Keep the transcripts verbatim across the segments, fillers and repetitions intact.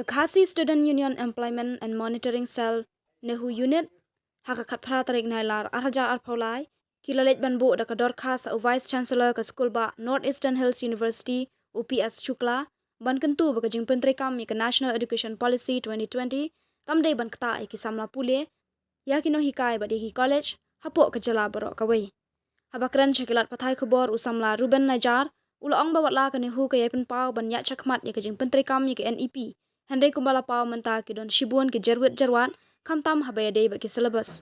Khasi Student Union Employment and Monitoring Cell, NEHU Unit, ha ka khatphra tarik Nailar arhajar arphew lai, ki la leit ban buh da ka dorkhas ha u Vice Chancellor ka skulbah North Eastern Hills University, u P S Shukla, ban kyntu ba ka jingpyntreikam ïa ka National Education Policy twenty twenty kam dei ban ktah ïa ki samla pule, ïa ki nonghikai bad ïa ki college hapoh ka jylla baroh kawei. Haba kren sha ki lad pathai khubor, u samla Reuben Naijar u la ong ba watla ka NEHU ka ïai pynpaw ban ïaid shakhmat ïa ka jingpyntreikam ïa ka N E P, hynrei kumba la paw mynta ki don shibun ki jyrwit jyrwat, khamtam haba ïadei bad ki syllabus.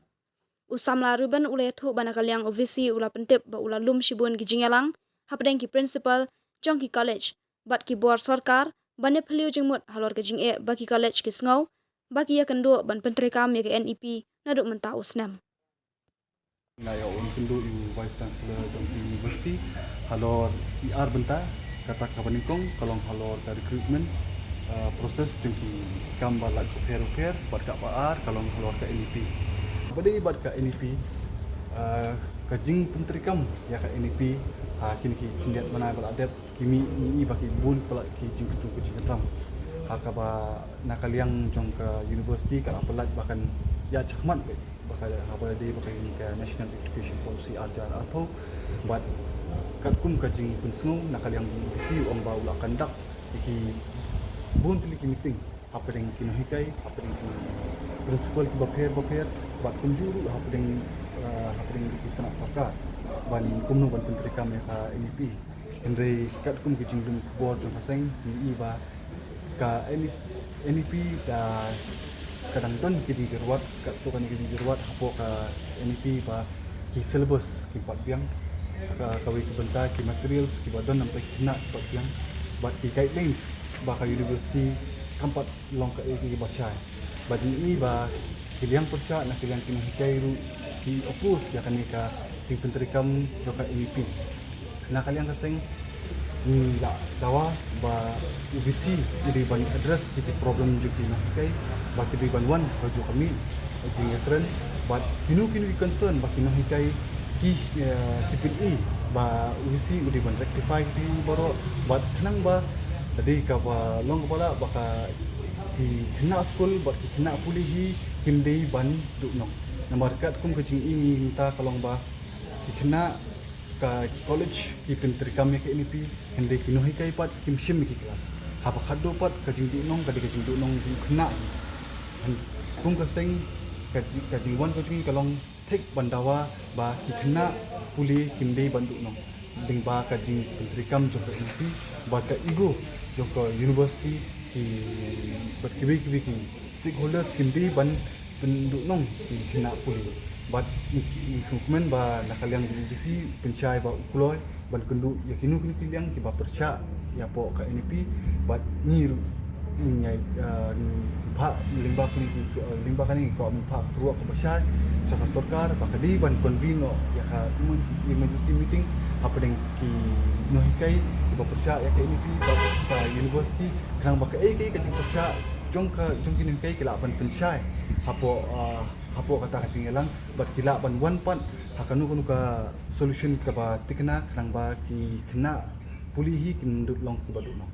U samla Reuben u la ïathuh ba na ka liang u V C u la pyntip ba u la lum shibun ki jingïalang hapdeng ki principal jong ki college bad ki bor sorkar ban ïaphylliew jingmut halor ka jingeh ba ki college ki sngew ba ki ïakynduh ban pyntreikam ïa ka N E P naduh mynta u snem. Nga ïa wan kynduh ïa u Vice Chancellor jong ki university halor ki ar bynta, kata kaba nyngkong ka long halor ka recruitment, uh, process jong ki kam ba lait bapher bapher, bad kaba ar ka long halor ka N E P. Ba dei bad ka N E P, uh, ka jingpyntreikam ïa ka N E P ha kine ki khyndiat bnai ba la dep, ki mih ngi i ba ki bun palat ki jingkyntu ki jingkynram. Ha kaba na ka liang jong ka university ka la pyllait ba kan ïaid shakhmat beit ba ka, haba dei ba ka, ka National Education Policy arhajar arphew. Bad katkum ka jingpynsngew na ka liang jong u V C u ong ba u la conduct ïa ki bun tylli ki meeting hapdeng ki nonghikai, hapdeng ki principal kiba pher bapher, bad kumjuh ruh hapdeng, eh, hapdeng ki tnat sorkar ban kumno ban pyntreikam ïa ka N E P. Hynrei katkum ki jinglum khubor jong ka seng ngi i ba ka N E P, N E P ka, ka dang don ki jingjyrwat, katto katne ki jingjyrwat hapoh ka N E P ba ki syllabus kim pat biang, ka, kawei ka bynta ki materials kiba don namar ki khynnah kim pat biang, bad ki guidelines ba ka university kam pat long kaei kaei ba shai. Bad ngi i ba ki liang pyrshah na ki liang ki nonghikai ruh ki oppose ïa kane ka jingpyntreikam jong ka N E P. Na ka liang ka seng ngi la dawa ba u V C u dei ban address ïa ki problem jong ki nonghikai, ba ki dei ban wan ha ka jong ka mih jingïakren, bad kino kino ki concern ba ki nonghikai ki, eh, ki pyni, ba u V C u dei ban rectify ki baroh, bad khnang ba ka dei kaba long kaba lah ba ka ki khynnah skul bad ki khynnah pule hi kim dei ban duhnong. Namar katkum ka jingim mynta ka long ba ki khynnah ka ki college ki pyntreikam ïa ka N E P, hynrei ki nonghikai pat kim shim ïa ki klas. Haba khatduh pat ka jingduhnong ka dei ka jingduhnong jong u khynnah hi. Kum ka seng ka ji-, ka jingwan ka jong ngi ka long thik ban dawa ba ki khynnah pule kim dei ban duhnong lyngba ka jingpyntreikam jong ka N E P, bad ka ego jong ka university ki, bad kiwei kiwei ki stakeholders kim dei ban pynduhnong ki khynnah pule. Bad ngi, ngi sngewkmen ba na ka liang jong u V C u pynshai ba u kloi ban kynduh ïa kino kino ki liang kiba pyrshah ïa hapoh ka N E P, bad ngi ruh ngi ïai, eh, ngi phah lyngba kane ki, eh, lyngba kane ngi kwah ban phah ka ruh kaba shai sha ka sorkar ba ka dei ban convene noh ïa ka emergency, emergency meeting hapdeng ki nonghikai kiba pyrshah ïa ka N E P bad ka university, khnang ba kaei kaei ka jingpyrshah jong ka, jong ki nonghikai ki lah ban pynshai hapoh, eh, hapoh kata ka jingïalang, bad ki lah ban wan pat ha kano kano ka solution kaba thikna, khnang ba ki khynnah pule hi kin duh long kiba duhnong.